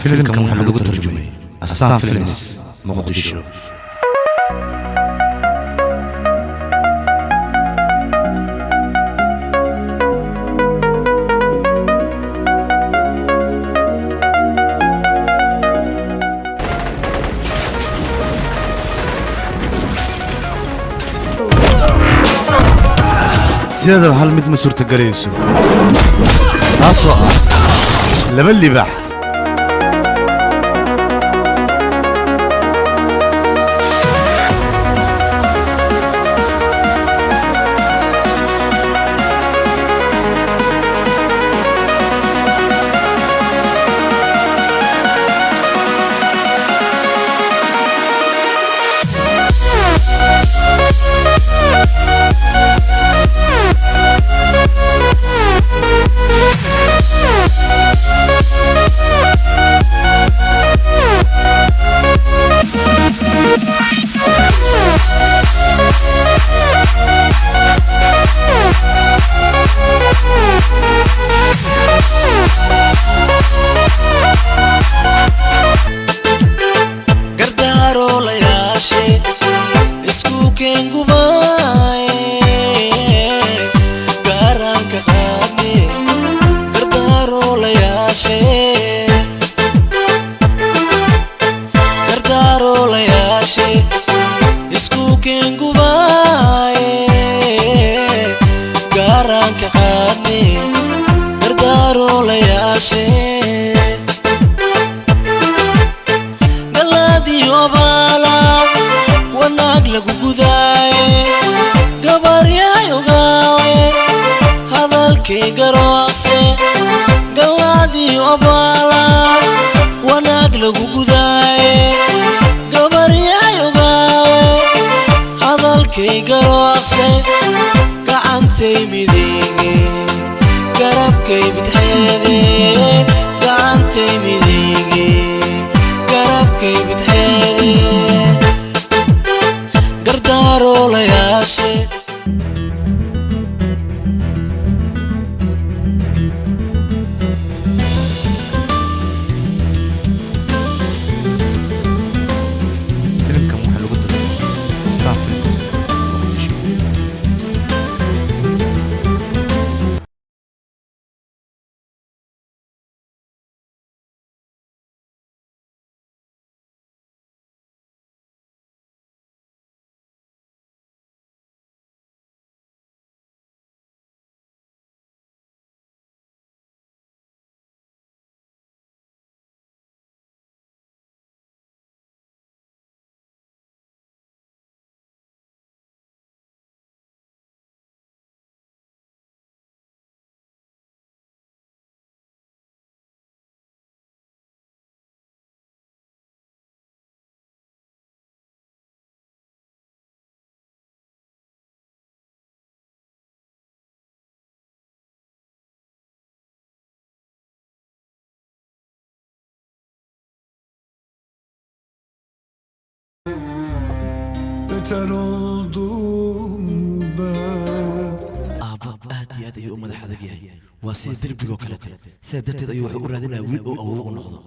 Filimkan waxaa lagu tarjumay Astaan Films, Muqdisho. Sideedaba hal mid ma suurtagelayso, taasoo ah laba libaax. Gardaarolayaashe isku keengubaye gaaraanka qaadne gardaarolayaashe gardaarolayaashe isku keengubaye gaaraanka qaadne gardaarolayaashe galaadiyobaala wanaag lagu gudaaye gabaryahay ogaawe hadalkay garoose galaadiyobaala wanaag lagu gudaaye gabaryahay ogaawe hadalkay garoose gacantay midige garabkay bidxeede gacantay midige garabkay bidxeede gardaarolayaashe. Filimkan waxaa lagu tarjumay Astaan Films, Muqdisho. Beter oldum ben. Aabbo aad iyo aad ayuu u madax adag yahay, waa sida derbigoo kalete. Sidaa darteed ayuu wuxuu u raadinayaa wiil oo awow u noqdo.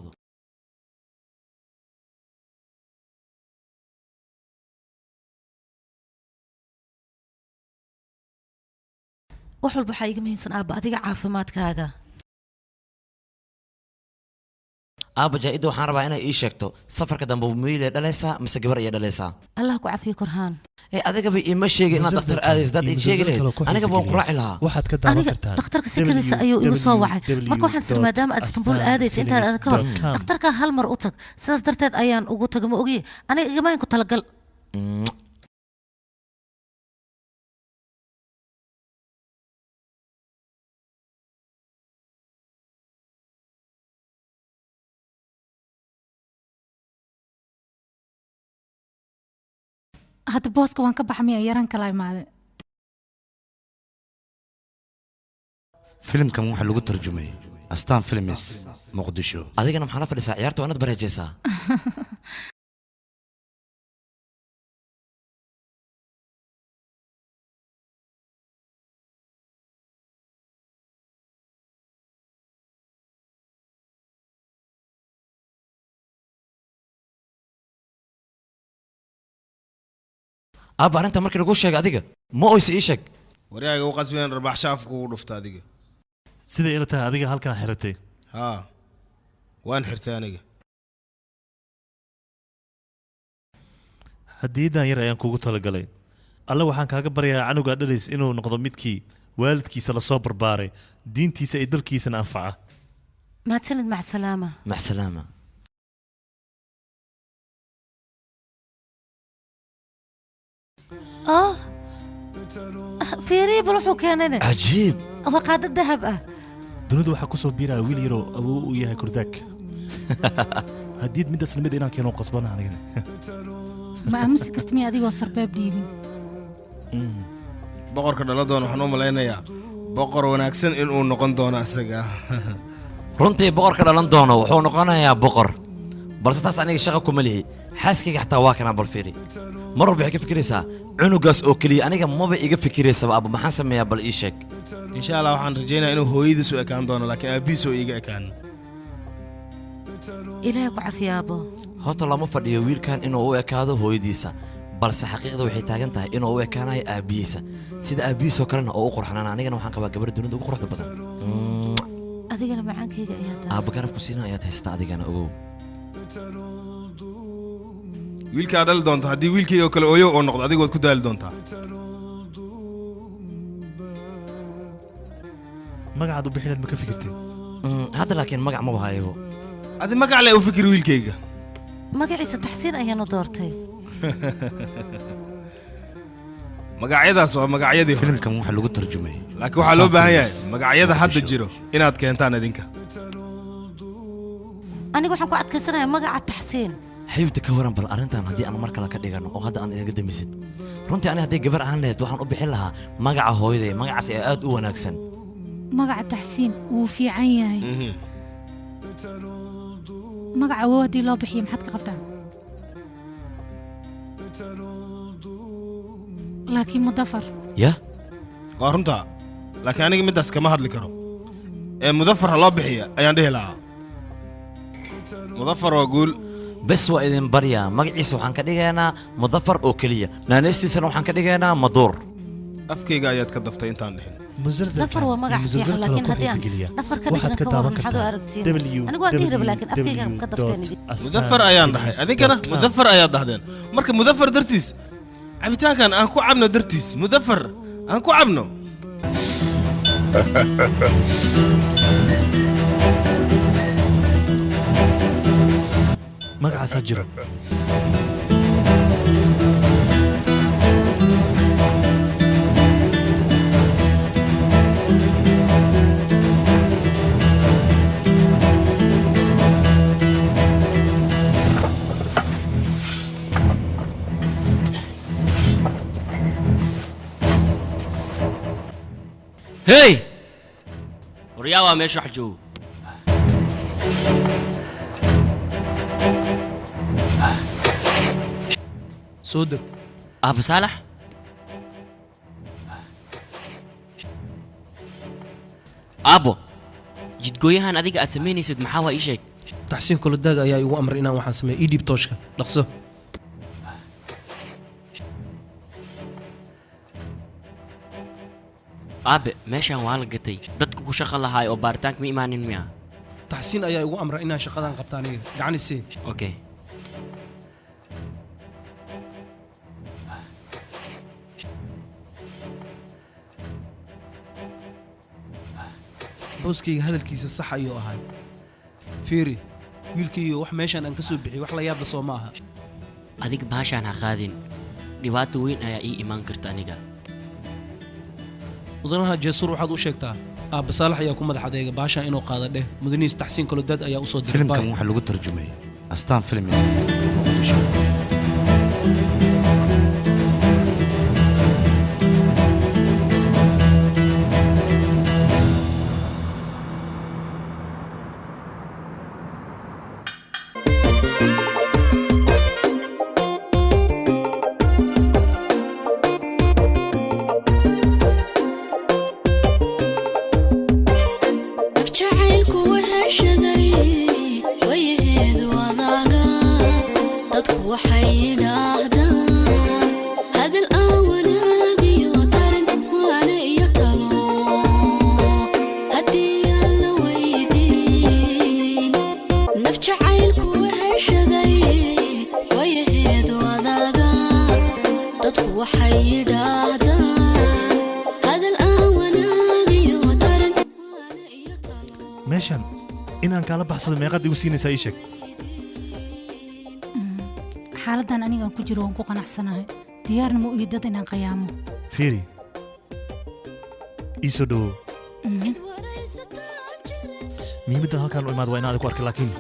Wax walba waxaa iiga muhiimsan, aabba, adiga caafimaadkaaga. Aabba, jaa-idda waxaan rabaa inay ii sheegto safarka dambe wiilay dhalaysaa mise gabar ayay dhalaysaa? Allah ku cafiyo, Korhaan. Ee adigaba iima sheegin inaad dhakhtar aadaysa. Dad ii sheegi lahayd, aniga waan ku raaci lahaa. Waxaad ka daawan Aniga kartaan dhakhtarka si kalisa ayuu igu soo wacay. Marka waxaan sir maadaama aad Istanbul aadaysa intaan aad ka hor dhakhtarka hal mar u tag, sidaas darteed ayaan ugu tagay. Ma ogiye, aniga igama ku talagal. Hadda booska waan ka baxmaya, yaran kala imaade. Filimkan waxaa lagu tarjumay Astaan Films, Muqdisho. Adigana maxaa la fadhisaa ciyaarta? Waa inaad bareejaysaa. Aabba, arrinta markii lagu sheegay adiga ma oyse? Ii sheeg. Waryaaga u qasbeen rarbaax shaafku ugu dhufta adiga. Siday ila tahay adiga halkan xiratay. Haa, waan xirtay aniga. Hadiyadan yar ayaan kugu talagalay. Alle waxaan kaaga baryayaa canugaa dhalays inuu noqdo midkii waalidkiisa lasoo barbaaray, diintiisa iyo dalkiisana anfaca. Mahadsanid, macsalaama. Macsalaama. Oh, fiiriyi bal wuxuu keenayne. Cajiib. Waa qaado dahab ah. Dunidu waxaa kusoo biiraya wiil yaroo awoow u yahay kurdaag. Hadiyad midaas lamid inaan keeno qasbana anigana. Ma aamusi karti miya adigoo sarbeeb dhiibin? Boqorka dhala doona waxaan u malaynayaa boqor wanaagsan inuu noqon doono isaga. Runtii boqorka dhalan doono wuxuu noqonayaa boqor, balse taas aniga shaqa kuma lihi. Xaaskayga xataa waa kanaa, bal fiiri, mar walba waxay ka fikiraysaa cunugaas oo keliya, aniga maba iga fikiraysaba. Abba, maxaan sameeyaa? Bal ii sheeg. Insha Allah waxaan rajaynayaa inuu hooyadiis u ekaan doono, laakiin aabbihiis oo iiga ekaan. Ilaahay ku cafiya, aabbo. Horta lama fadhiyo wiilkan inuu u ekaado hooyadiisa, balse xaqiiqda waxay taagan tahay inuu u ekaanayo aabbihiisa, sida aabbihiisoo kalena oo u qurxanaana. Anigana waxaan qabaa gabar dunida ugu quruxda badan. Adigana macaankayga ayaa tahay. Aabba garab ku siina ayaad haystaa adigana, ogow. Wiilkaa dhali doonta haddii wiilkayga oo kale ooyo oo noqdo, adiga waad ku daali doontaa. Magacaad u bixineed ma ka fikirtay? Hadda laakiin magac maba hayabo. Adi magac le u fikir wiilkayga. Magaciisa Taxsiin ayaanu doortay. Magacyadaas waa magacyadii hore. Filimkan waxaa lagu tarjumay laakiin waxaa loo baahan yahay magacyada hadda jiro inaad keentaan idinka. Aniga waxaan ku adkaysanayaa magaca Taxsiin. Xayibta, ka waran bal arrintan haddii aan mar kale ka dhigano oo hadda aan idinka damisid? Runtii ani hadday gabar ahaan lahayd waxaan u bixin lahaa magaca hooyaday. Magacaas ayaa aad u wanaagsan. Magaca Taxsiin wuu fiican yahay. Magaca awow haddii loo bixiyo maxaad ka qabtaa? Laakiin Mudafar. Ya. Waa runtaa, laakiin aniga middaas kama hadli karo. Ee Mudafar ha loo bixiya ayaan dhihi lahaa. Mudafar waa guul. Bes, waa idin baryaa, magaciisa waxaan ka dhigaynaa Mudafar oo keliya, naanaystiisana waxaan ka dhigaynaa Maduur. Afkayga ayaad ka daftay intaan dhihin. Dafar waa magac fiican, laakiin haddii aan dhafar ka waxaad dhigna ka ka daawan waran? Maxaad u kartaa aragtiin? Anigu waan dhihi raba, laakiin afkayga ka dafteen. Mudafar ayaan dhahay, adinkana Mudafar ayaad dhahdeen. Marka Mudafar dartiis cabitaankan aan ku cabno, dartiis Mudafar aan ku cabno. Magacaasaa jiro. Hey, waryaa, waa meesha wax joogo. Soo deg. Aafa Saalax, aabbo, jidgooyahan adiga aad samaynaysid maxaa waa? Ii sheeg. Taxsiin Kolodaag ayaa igu amray inaan waxaan sameeyo. Ii dhiib tooshka, dhaqso. Aabe, meeshaan waa la gatay. Dadku ku shaqo lahaay oo baaritaanka ma imaanin miya? Taxsiin ayaa igu amray inaan shaqadan qabta aniga. Gacan isii. Okay. Booskayga hadalkiisa sax ayuu ahay. Fiiri wiilkayga, wax meeshaan aan ka soo bixiyey wax la yaab la soo ma aha. Adiga baashaan ha qaadin, dhibaato weyn ayaa ii imaan karta aniga. Mudanaha Jeesuur, waxaad u sheegtaa aabba Saalax ayaa ku madax adeega baashaan inuu qaada dheh. Mudanihiis Taxsiin Kolodaad ayaa usoo diray. Filimkan Bye. waxaa lagu tarjumay Astaan Films, Muqdisho. Jacaylku weheshaday wayaheedu adaaga dadku waxay Inaan kaala baxsado meeqaad igu siinaysaa ii sheeg. Xaaladdan aniga aan ku jiro waan ku qanacsanahay. Diyaarna ma u ihi dad inaan qiyaamo. Fiiri. Ii soo dhawow. Muhiimadda halkaan u imaad waa inaan ku arkay laakiin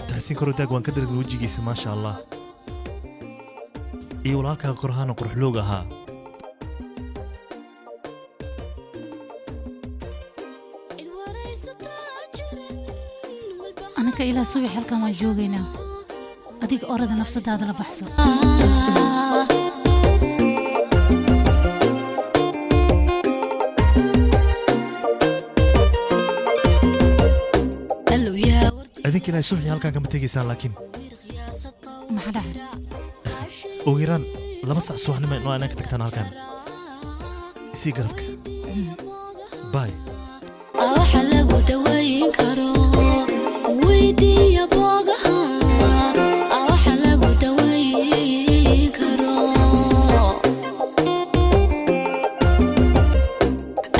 taxsiin kor daag waan ka dhergay wejigiisa maasha Allah. Iyo walaalkaa korhaana quruxloog ahaa. Anaka ilaa subax halkan waan joogaynaa. Adiga orada nafsadaada la baxso. Adinka ilaa subaxii halkan kama tegaysaan laakiin maxaa dhacay? Ugu yaraan 2 saac subaxnimo inoo inaan ka tagtaan halkan. Isii garabka. Bye. Waxa lagu daweyn karo weydiiya boogaha. Waxa lagu daweyn karo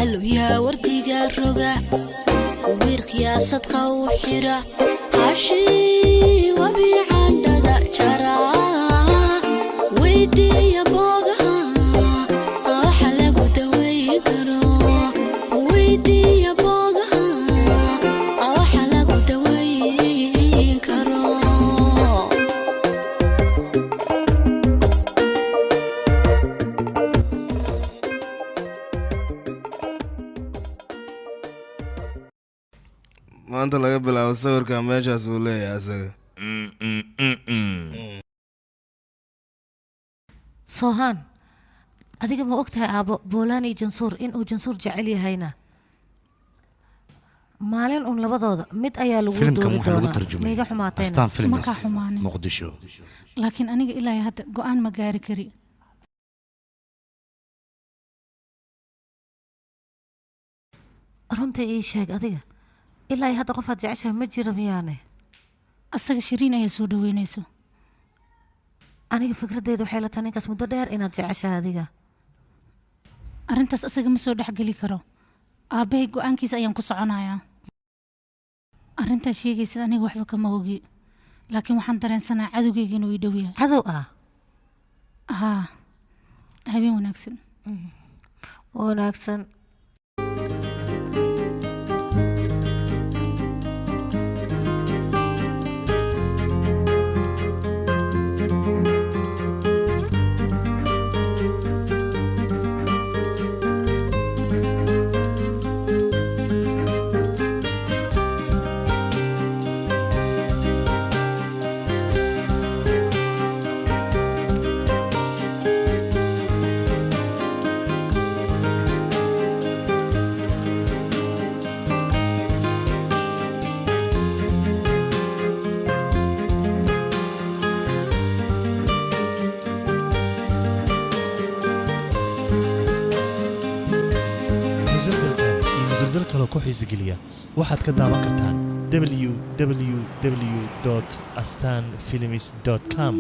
alwiya wardiga roga wiirqiyaasad qaw xira hashi wabiicandhada jara weydiiya boogaha. Waxa lagu daweyn karo weydiiya boogaha. Waxa lagu daweyn karo. Maanta laga bilaabo sawirka meeshaas uu leeyahay asaga. Sohan, adiga ma ogtahay aabo Boolaani iyo Jansuur inuu Jansuur jecel yahayna? Maalin un labadooda mid ayaa lagu Filimkan doori waxaa lagu doonaa. tarjumay Maiga xumaateen. Astaan Films Markaa xumaanin. Muqdisho. Laakiin aniga ilaa iyo hadda go'aan ma gaari kari. Runta ii sheeg adiga. Ilaa iyo hadda qof aad jeceshahay ma jiro miyaane? Asaga Shiriin ayaa soo dhaweynayso. Aniga fikradeyda waxay la tahay ninkaas muddo dheer inaad jeceshahay adiga. Arrintaas asaga ma soo dhexgeli karo. Aabbahay go'aankiisa ayaan ku soconayaa. Arrintaas sheegaysa aniga waxba kama ogi. Laakiin waxaan dareensanaa cadowgayga inuu ii dhow yahay. Cadow ah? Haa. Habeen wanaagsan. Wanaagsan. Musalsalkan iyo musalsal kaloo ku xiiso geliya waxaad ka daawan kartaan www.astanfilms.com.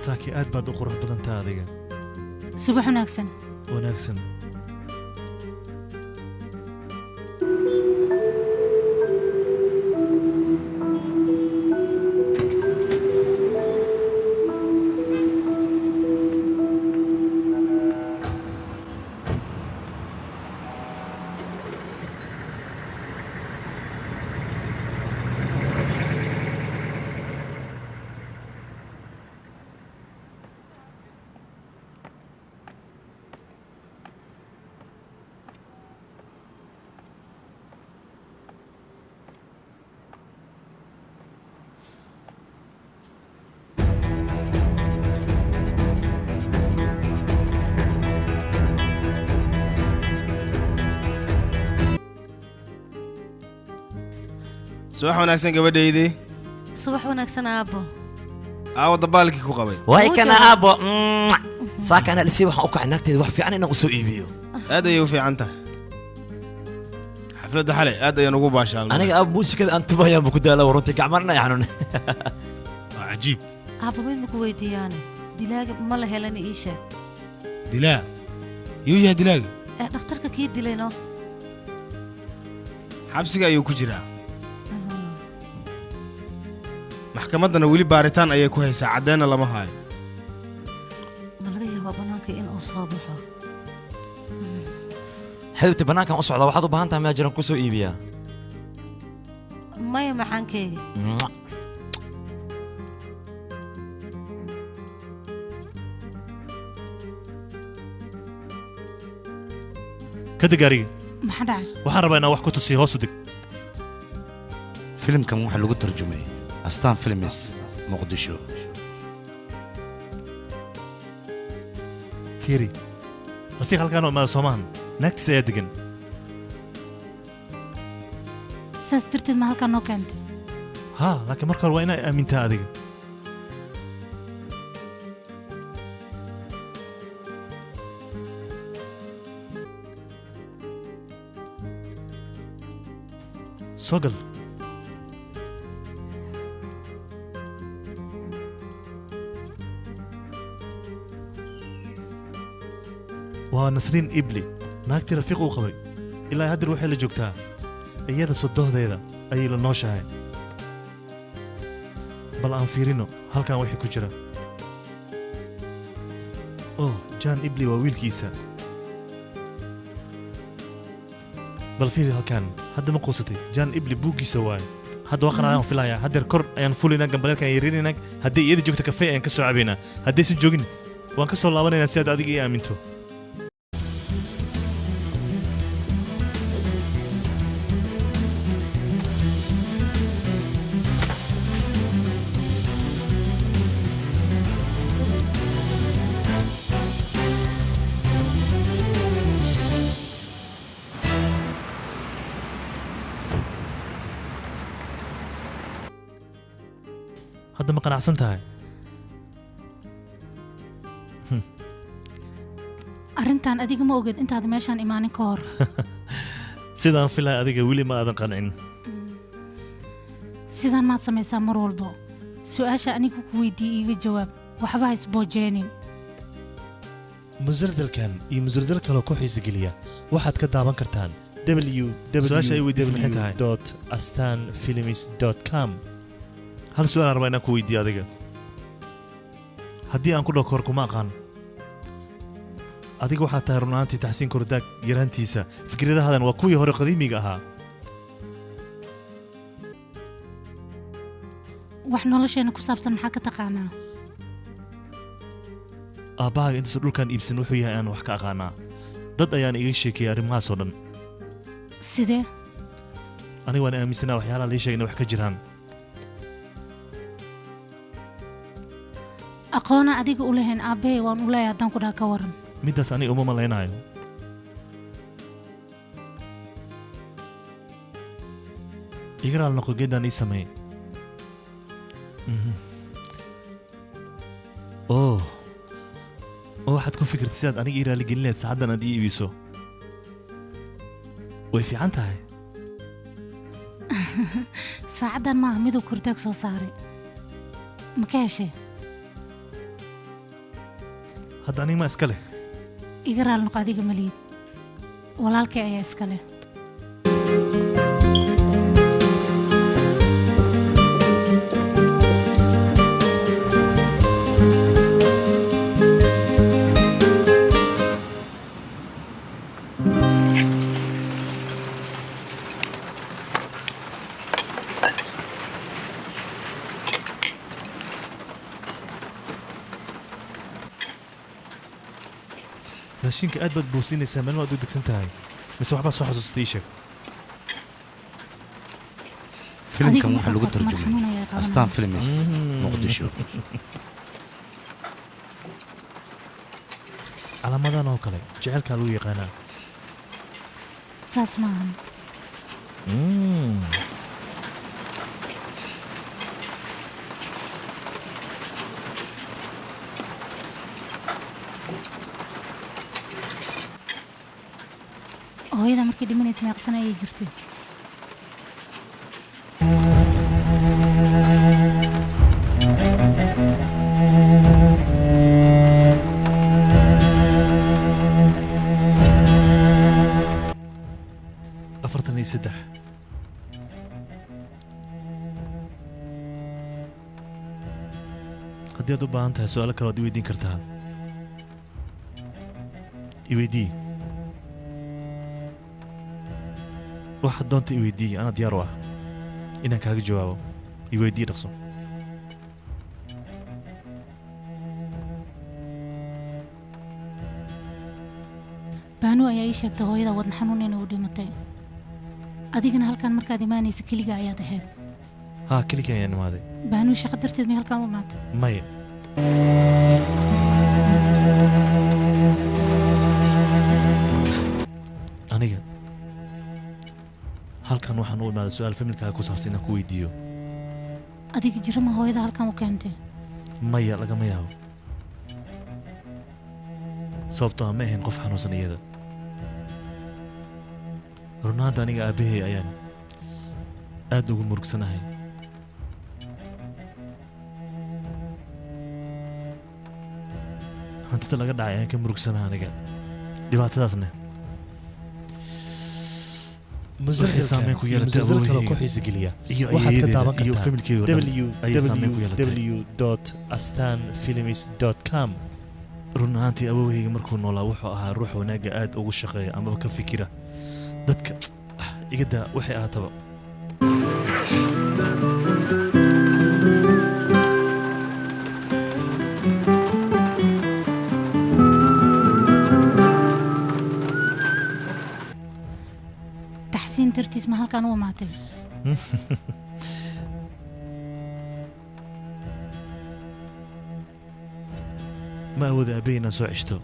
Saaki aad baad u qurux badan tahay adiga. Subax wanaagsan. Wanaagsan. Subax wanaagsan gabadhaydii. Subax wanaagsan aabbo. Aawo dabaalkii ku qabay. Waay kana aabbo. Saaka anaa lisii waxaan u kacay naagteeda wax fiican inaan u soo iibiyo. Aad ayay u fiican tahay. Xafladda xalay aad ayaan ugu baashaalnay. Aniga aabbo muusikada aan tumayaan buu ku daalaa runtii gacmana ay xanuun. Waa Cajiib. Aabba, mid maku weydiiyaane, dilaaga ma la helana? Ii sheeg. Dilaa yuu yahay dilaaga? Ee dhakhtarka kii dilayno. Xabsiga ayuu ku jiraa, maxkamaddana weli baaritaan ayay ku haysaa, caddeenna lama haayo. Ma laga yaabaa bannaanka in uu soo baxo? Xabiibti, bannaankan u socdaa, waxaad u baahan tahay maa jiran ku soo iibiyaa? Maya, macaankeyga. Mwah. Ka deg gaariga. Maxaa dhacay? Waxaan rabaa inaan wax ku tusiyo, hoos u deg. Filimkan waxaa lagu tarjumay Astaan Films, Muqdisho. Fiiri, Rafiiq halkaan oo imaada soomahan, naagtiis ayaa degan. Saas darteed ma halkaan noo keentay? Haa, laakiin marka hore waa inaa aamintaa adiga. Soo gal. Waa Nasriin Ibli, naagtii Rafiiq uu qabay. Ilaa haddeer waxay la joogtaa iyada, sodohdeeda ayay la nooshahay. Bal aan fiirino halkan wixii ku jira. Oh, Jan Ibli waa wiilkiisa. Bal fiiri halkan. Hadda ma quusatay? Jan Ibli buuggiisa waaye. Hadda waa qanacaan filayaa. Haddeer kor ayaan fulaynaa, gambaleelka ayaan yareynayna. Haddii iyada joogto, kafee ayaan ka soo cabaynaa. Haddaysan joogin, waan ka soo laabanaynaa si aad adiga ii aaminto. Hadda ma qanacsan tahay? Arrintan adiga ma ogeed intaad meeshaan imaanin ka hor? Sidaan filaya, adiga weli ma aadan qancin. Sidaan maad samaysaa mar walbo? Su-aasha aniga ku weydiiyey iiga jawaab, waxba ha isboojeenin. Musalsalkan iyo musalsal kaloo ku xiiso geliya waxaad ka daawan kartaan Su-aasha ay weydiisay maxay tahay? www.astanfilms.com. Hal su-aal aan rabaa inaan ku weydiiyo adiga. Haddii aan ku dhaho kahor kuma aqaan, adiga waxaad tahay run ahaantii Taxsiin Kordaag yaraantiisa. Fikradahadan waa kuwii hore qadiimiga ahaa. Wax nolosheena ku saabsan maxaa ka taqaanaa? Aabbahaaga intuusan dhulkan iibsan wuxuu yahay aan wax ka aqaanaa. Dad ayaan iga sheekeeyay arrimahaas oo dhan. Sidee? Aniga waan aaminsanaa waxyaalaha lii sheegay inay wax ka jiraan. Aqoona adiga u lahayn aabbahay waan u leeyahay haddaan ku dhaha, ka waran? Middaas aniga uma malaynayo. Iga raali noqo, geeddaan ii sameey. Oh, oo waxaad ku fikirtay sidaad aniga ii raali gelin lahayd saacaddan aad ii iibiso. Way fiican tahay. Saacaddan maaha miduu Kortaag soo saaray. Ma ka heshay? Hadda aniga ma iska leh? Iga raali noqo, adiga maliid, walaalkay ayaa iska leh. Raashinka aad baad buufsinaysaa. Meel maad u degsan tahay mise waxbaad soo xasuustay? Ii sheeg. Filimkan waxaa lagu tarjumay Astaan Films, Muqdisho. Calaamadan oo kale jecelkaa lagu yaqaanaa. Saas maahan. Hooyada markay dhimanaysa meeqsana ayay jirtay? 3. Haddii aad u baahan tahay su'aalo kale waad i weydiin kartaa. I weydii. Waxaad doonta i weydii, anaa diyaar u ah inaan kaaga jawaabo. I weydii dhaqso. Baanu ayaa ii sheegtay hooyada wadna xanuun inay u dhimatay. Adigana halkan markaad imaanaysa keliga ayaad ahayd. Haa, keligii ayaan imaaday. Baanu shaqo darteed may halkan u imaatay? Maya. Aniga halkan waxaan u imaaday su'aal familkaaga ku saabsan inaan ku weydiiyo. Adiga jiro ma hooyada halkan u keentay? Maya, lagama yaabo. Sababtoo ah ma ahayn qof xanuunsan iyada. Run ahaanta aniga aabbahay ayaan aad ugu murugsanahay. Hantida laga dhacay ayaan ka murugsanahay aniga. Dhibaatadaasna waxay saameyn ku yeelatay musalsal kale oo ku awowgeyga xiisi geliya iyo waxaad ka ayeeyadeeda daawan iyo kartaa familkeyga oo dhan ayay saameyn ku yeelatay. www.astanfilms.com. Run ahaantii awowgeyga markuu noolaa wuxuu ahaa ruux wanaagga aad ugu shaqeeya amaba ka fikira dadka. Iga daa waxay ahaataba. Taxsiin dartiis ma halkan u imaatay? Ma awooda aabbahay inaan soo ceshto.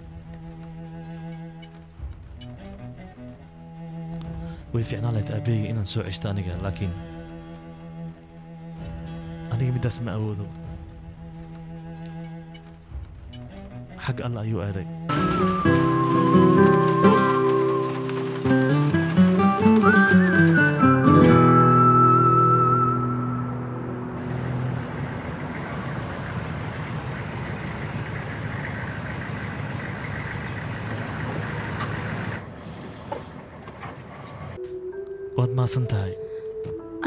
Way fiicnaan lahayd aabbahayga inaan soo ceshto aniga, laakiin aniga middaas ma awoodo. Xagga alla ayuu aaday. Waad mahadsan tahay.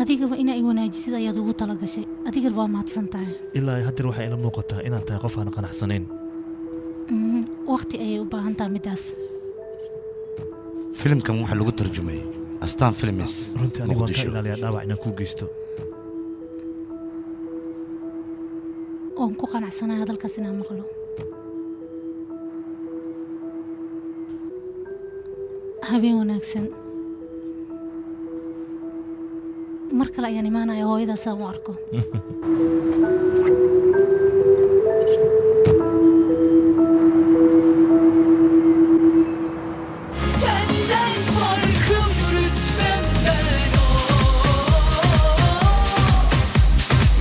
Adigaba inaa i wanaajisid ayaad ugu talagashay. Adigaba waa mahadsan tahay. Ilaa ay haddeer waxay ila muuqataa inaad tahay qof aan qanacsanayn. Waqti ayay u baahan tahay middaas. Filimkan waxaa lagu tarjumay Astaan Films, Runtii aniga waan ka Muqdisho. ilaaliyaa dhaawac inaan kuu geysto. Waan ku qanacsanahay hadalkaas inaan maqlo. Habeen wanaagsan. Mar kale ayaan imaanaya hooyadaasaan u arko. Senden farkım rütbem ben o.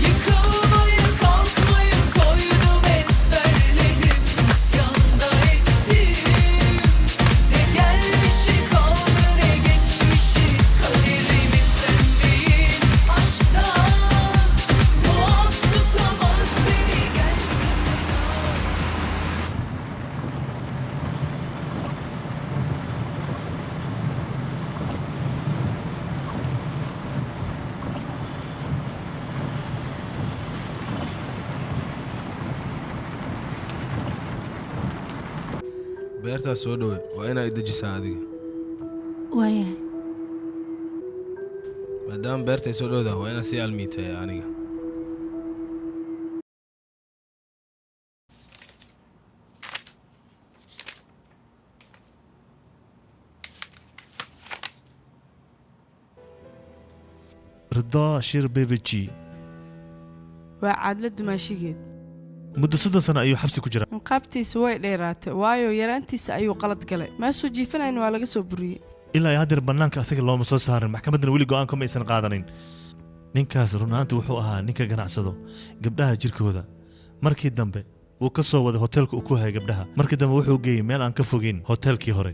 Yıkılmayı kalkmayı koydum ezberledim. İsyanda ettim. Ne gelmişi kaldı ne geçmişi. Kaderimin sen değil aşktan. Muaf tutamaz beni gelse. Beertaas soo dhowe, waa inaa i dejisaa adiga. Waayahay. Maadaama beertay soo dhowdaha, waa inaan sii almiiteeya aniga. Ridaa Shir Bebeji. Waa Caadla dumaashigeed. Muddo 30 sano ayuu xabsi ku jiraa. Inqaabtiisa way dheeraatay, waayo yaraantiisa ayuu qalad galay. Meeshuu jiifanayna waa laga soo buriyey. Ilaa ay haddeer bannaanka asaga looma soo saarin, maxkamaddana weli go'aan kama aysan qaadanin. Ninkaas run ahaantii wuxuu ahaa ninka ganacsado gabdhaha jirkooda. Markii dambe wuu ka soo waday hoteelka uu ku hayay gabdhaha. Markii dambe wuxuu geeyey meel aan ka fogeyn hoteelkii hore.